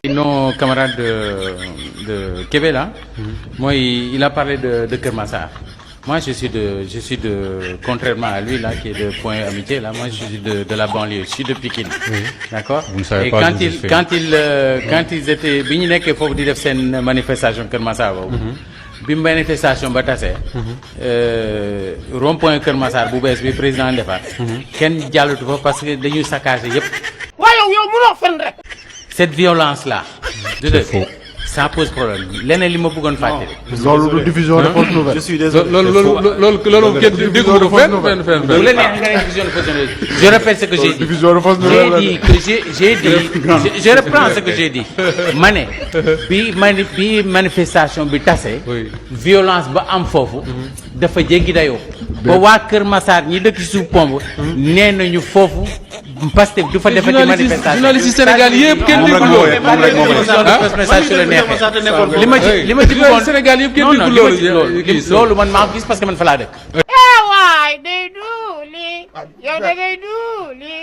Nos camarades de Québec là, moi il a parlé de Kermassar. Moi je suis contrairement à lui là qui est de Point Amitié là, moi je suis de la banlieue, je suis de Pikine. D'accord. Et quand ils étaient bi ñu nekkee foofu di def seen manifestation Kermassar boobu. bi manifestation ba tase. rond-point Kermassar bu bees bi président defar. kenn jàllatu fa parce que dañuy saccager yépp. waaye yow mënoo fen rek. Cette violence-là, ça pose problème. Leneen li ma bëggoon fàtte. loolu du division de fausse nouvelle. Je suis désolé. loolu kenn division de fausse nouvelle. Bu la neexee nga ne division de fausse nouvelle. Je répète ce que j'ai dit. Division de fausse nouvelle. J'ai dit je reprends ce que j'ai dit. ma ne bi manifestation bi tase. violence ba am foofu. dafa jéggi dayoo. ba waa Kër Massar ñi dëkk ci suuf pomb. nee nañu foofu. Pastef du fa defati manifestation journaliste Sénégal yëpp kenn déggul loolu li ma ci bëggoon Sénégal yëpp kenn déggul loolu man maa gis parce que man fa laa dëkk. waay day duuli yow da ngay duuli.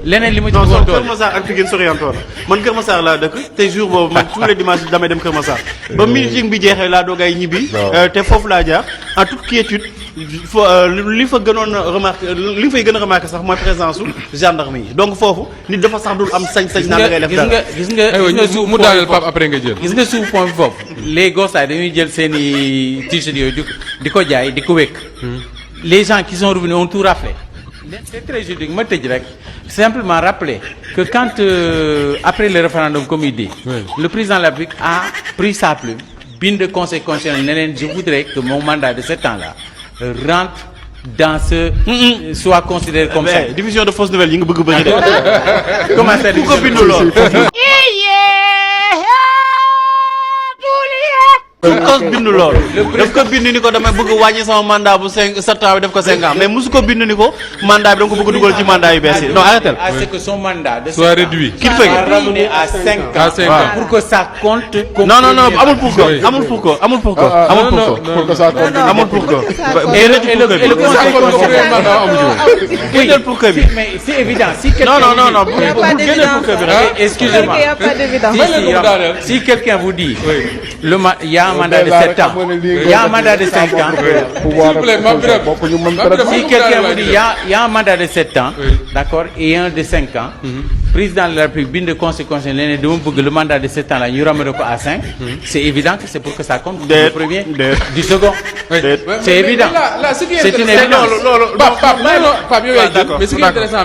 leneen li ma ci non bëggoon Kër Massar ak Pikine soriantoo la man Kër Massar laa dëkk te jour boobu man tous les dimanches damay dem Kër Massar ba meeting bi jeexee laa doogay ñibbi te foofu laa jaar en toute quiétude li fa gënoon remarqué li fay gën a remarqué sax mooy présence su gendarme yi donc foofu nit dafa sax dul am sañ-sañ naan ngay def dara gis nga suuf mu daaneel Pape après nga jël gis nga suuf point bi foofu les gosses dañuy jël seen i t-shirt yooyu di ko jaay di ko wékk les gens qui sont revenus ont tout raflé c'est très juridique ma tëj rek simplement rappeler que quand après le référendum comme il dit le président de la République a pris sa plume bind conseil constitutionnel ne leen je voudrais que mon mandat de 7 ans là rentre dans ce soit considéré comme ça. division de fausse nouvelle yi nga bëgg bëri de. comment ça ku ko bindu lool. su ko bindu lool. daf ko bind ni ko damay bëgg wàññi sama mandat bu 7 ans bi def ko 5 ans mais mosu ko bind ni ko mandat bi da nga ko bëgg dugal ci mandat yu bees yi non arrêtel. à ce que son mandat de soit réduit. qu'il fait ramené à 5 ans. à 5 ans pour que ça compte. non amul pour ko amul pour ko amul pour ko amul pour ko. pour que ça compte. amul pour ko. et le conseil génneel pour que bi. mais c'est évident si quelqu'un non bu génneel pour que bi rek. excusez-moi si quelqu'un vous dit il y a un mandat de 7 ans il y a un mandat de 5 ans si quelqu'un vous dit il y a un mandat de 7 ans d'accord et un de 5 ans président de la République bind conséquence leneen dama bëgg le mandat de 7 ans là ñu ramener ko à 5 c'est évident que c'est pour que ça compte du premier du second c'est évident c'est une évidence Pape yow yaay jël mais ce qui est intéressant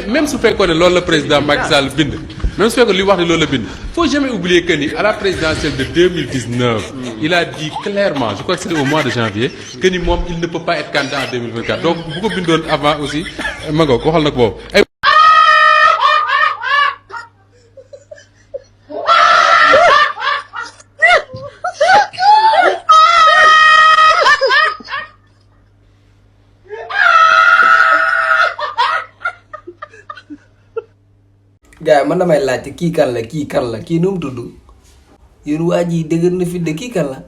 même su fekkoon ne loolu la président Macky Sall bind même su fekkoon li wax ne loolu la bind faut jamais oublier que ni à la présidentielle de 2019 il a dit clairement je crois que c'était au mois de janvier que ni moom il ne peut pas être candidat en 2024 donc bu ko bindoon avant aussi ma nga waxal na ko boobu. gaay man damay laajte kii kan la kii nu mu tudd yéen waa ji dëgër na fi de kii kan la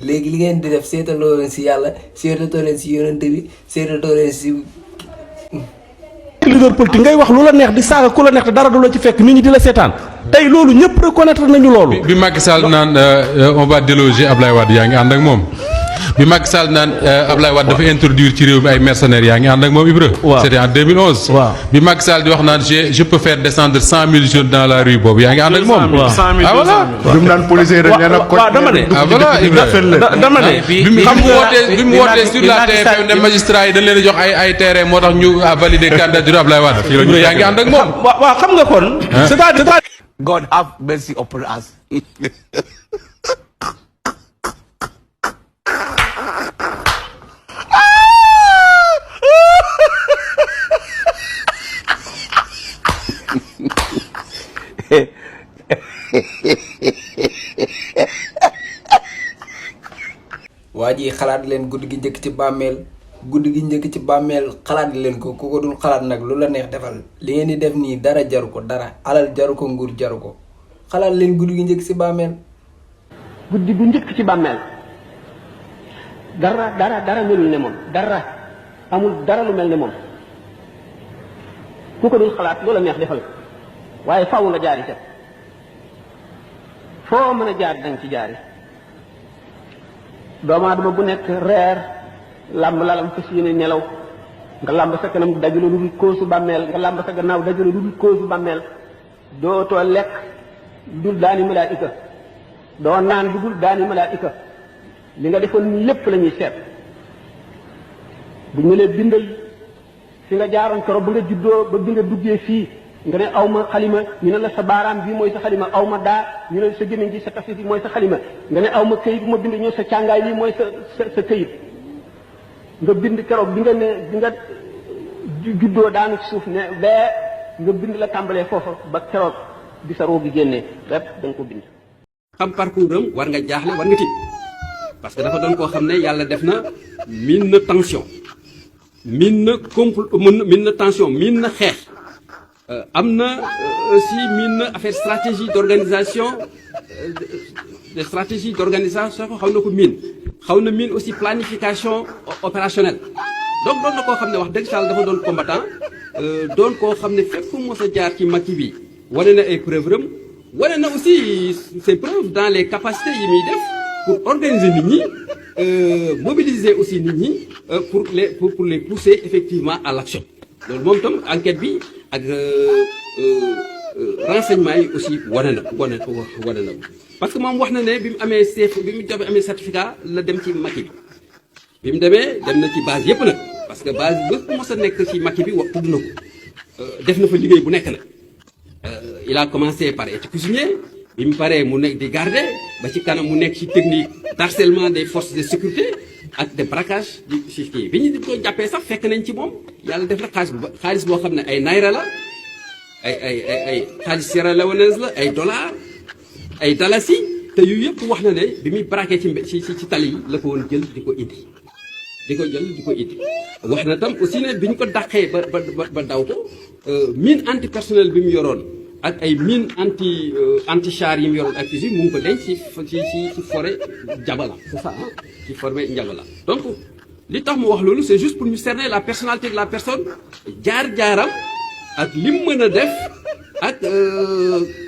léegi li ngeen di def seetaloo leen si yàlla seetatoo leen si yonent bi seetatoo leen si leader politique ngay wax lu la neex di saaga ku la neex te dara du la ci fekk nit ñi di la seetaan tey loolu ñëpp reconnaître nañu loolu. bi Macky Sall naan on va déloger Ablaye Wade yaa ngi ànd ak moom bi Macky Sall naan Ablaye Wade dafa introduire ci réew mi ay mercenaires yaa ngi ànd ak moom Ibra. waaw c'était en 2011. waaw bi Macky Sall di wax naan je peux faire descendre 100 000 jeunes dans la rue boobu yaa ngi ànd ak moom. waaw 100 000 ah voilà. bi mu naan policier dañ leen a ko dama ne. ah voilà Ibra dama ne. bi mu wootee sur la TFM ne magistrat yi dañ leen a jox ay terrain moo tax ñu valider candidature Ablaye Wade. Ibra yaa ngi ànd ak moom. waaw xam nga kon. c'est-à-dire God have mercy upon us. waa ji xalaat leen guddi gi njëkk ci bàmmeel xalaat leen ko ku ko dul xalaat nag lu la neex defal li ngeen di def nii dara jaru ko dara alal jaru ko nguur jaru ko xalaat leen guddi gi njëkk ci bàmmeel. guddi gu njëkk ci bàmmeel dara melul ne moom dara amul dara lu mel ne moom ku ko dul xalaat loola neex defal waaye faaw nga jaari ca foo mën a jaar danga ci jaari doomu aadama bu nekk reer làmb lalam fas yéene nelaw nga làmb sa kanam dajale lu dul koosu bàmmeel nga làmb sa gannaaw dajale lu dul koosu bàmmeel dootoo lekk dul daani malaayika doo naan lu dul daani malaayika li nga defoon lépp la ñuy seet bu ñu lee bindal fi nga jaaroon keroog ba nga juddoo ba bi nga duggee fii nga ne aw ma xalima ñu ne la sa baaraam bii mooy sa xalima aw ma daa ñu ne sa gémmiñ gi sa tafsir bi mooy sa xalima nga ne aw ma këyit bu ma bind ñëw sa càngaay lii mooy sa këyit nga bind keroog bi nga ne bi nga juddoo daanu ci suuf ne bee nga bind la tàmbalee foofa ba keroog bi sa roo gi génnee lépp da nga ko bind. xam parcours am war nga jaaxle war nga tiit parce que dafa doon koo xam ne yàlla def na miin na tension miin na tension miin na xeex am na aussi miin na affaire stratégie d'organisation des stratégies d'organisation xaw na ko miin xaw na miin aussi planification opérationnelle donc doon na koo xam ne wax dëgg yàlla dafa doon combattant doon koo xam ne fépp fu mos a jaar ci Macky bi wane na ay preuves am wane na aussi ses preuves dans les capacités yi muy def pour organiser nit ñi mobiliser aussi nit ñi pour les pousser effectivement à l'action loolu moom itam enquête bi ak renseignement yi aussi wane na ko parce que moom wax na ne bi mu amee amee certificat la dem ci Macky bi mu demee dem na ci base yépp nag parce que base ba mos a nekk ci Macky bi wax tudd na ko def na fa liggéey bu nekk nag il a commencé par être cuisinier bi mu paree mu nekk di garder ba ci kanam mu nekk ci technique d'harcèlement des forces de sécurité ak de braquage ci kii bi ñu ko jàppee sax fekk nañ ci moom yàlla def na xaalis boo xam ne ay naira la ay xaalis Sierra Leonaise la ay dollars ay dalasi te yu yëpp wax na ne bi muy braqué ci tali yi la ko woon jël di ko indi wax na tam aussi ne bi ñu ko dàqee ba daw ko mine antipersonnel bi mu yoroon ak ay mine anti char yi mu yoroon ak fii mu ngi ko denc ci forêt Jabala c'est ça ci forêt Jabala donc li tax mu wax loolu c'est juste pour ñu cerner la personnalité de la personne jaar-jaaram ak li mu mën a def ak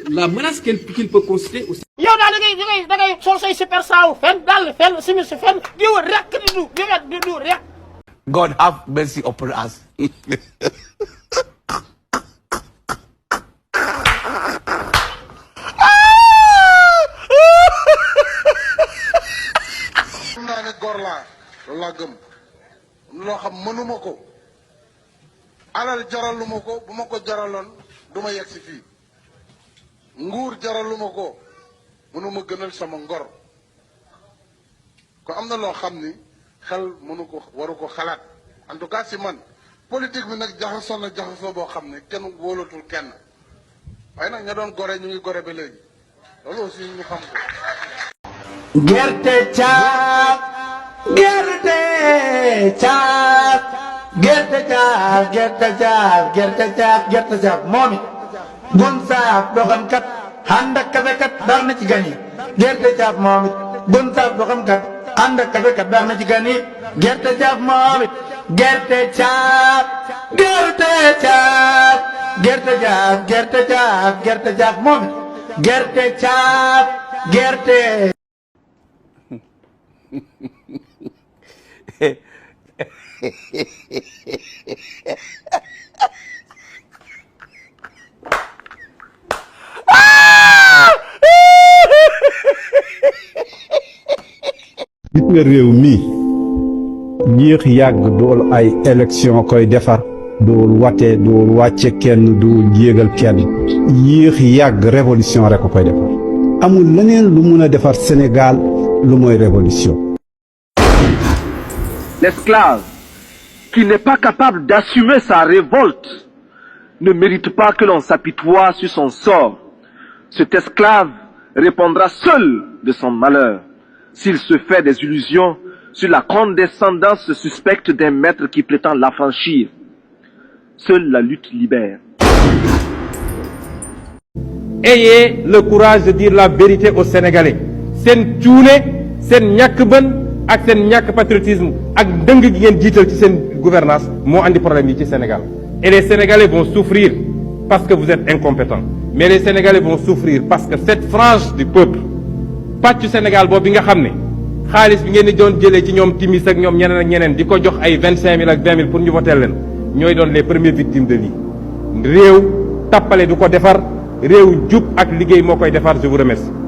la menace qu'il peut constituer aussi. yow daal da ngay sol say super saaw fenn dal fenn simis fenn di wër rek di du rek. God have mercy upon us. xam naa ne góor laa loolu laa gëm loo xam mënuma ko alal jaraluma ko bu ma ko jaraloon du ma yegg si fii nguur jaraluma ko mënuma gënal sama ngor ko am na loo xam ni xel mënu ko waru ko xalaat en tout cas si man politique bi nag jaxasoo boo xam ne kenn wóolatul kenn waaye nag ña doon gore ñu ngi gore ba léegi loolu aussi ñu xam ko. gerte caaf gerte caaf gerte caaf gerte caaf gerte caaf gerte caaf moom it bun saaf doxankat ànd ak kabekat baax na ci gan yi gerte caaf moom it bun saaf doxankat ànd ak kabekat baax na ci gan yi gerte caaf moom it gerte caaf gerte caaf gerte caaf gerte caaf gerte caaf moom it gerte caaf gerte. gis nga réew mi yéex yàgg dool ay élection koy defar dool wate dool wàcce kenn dool yéegal kenn yéex yàgg révolution rek ko koy defar amul leneen lu mun a defar Sénégal lu mooy révolution. L'esclave qui n'est pas capable d'assumer sa révolte ne mérite pas que l'on s'apitoie sur son sort. Cet esclave répondra seul de son malheur s'il se fait des illusions sur la condescendance suspecte d'un maître qui prétend l'affranchir. Seule la lutte libère. Ayez le courage de dire la vérité aux Sénégalais. Sen cuune, sen ñàkk bën ak sen ñàkk patriotisme ak dëng gi ngeen jiital ci seen gouvernance moo andi problème yi ci Sénégal et les Sénégalais vont souffrir parce que vous êtes incompétents mais les Sénégalais vont souffrir parce que cette frange du peuple pàccu Sénégal boobu bi nga xam ne xaalis bi ngeen di doon jëlee ci ñoom timis ak ñoom ñeneen ak ñeneen di ko jox ay 25 000 ak 20 000 pour ñu voter leen ñooy doon les premières victimes de lii réew tappale du ko defar réew jub ak liggéey moo koy defar je vous remercie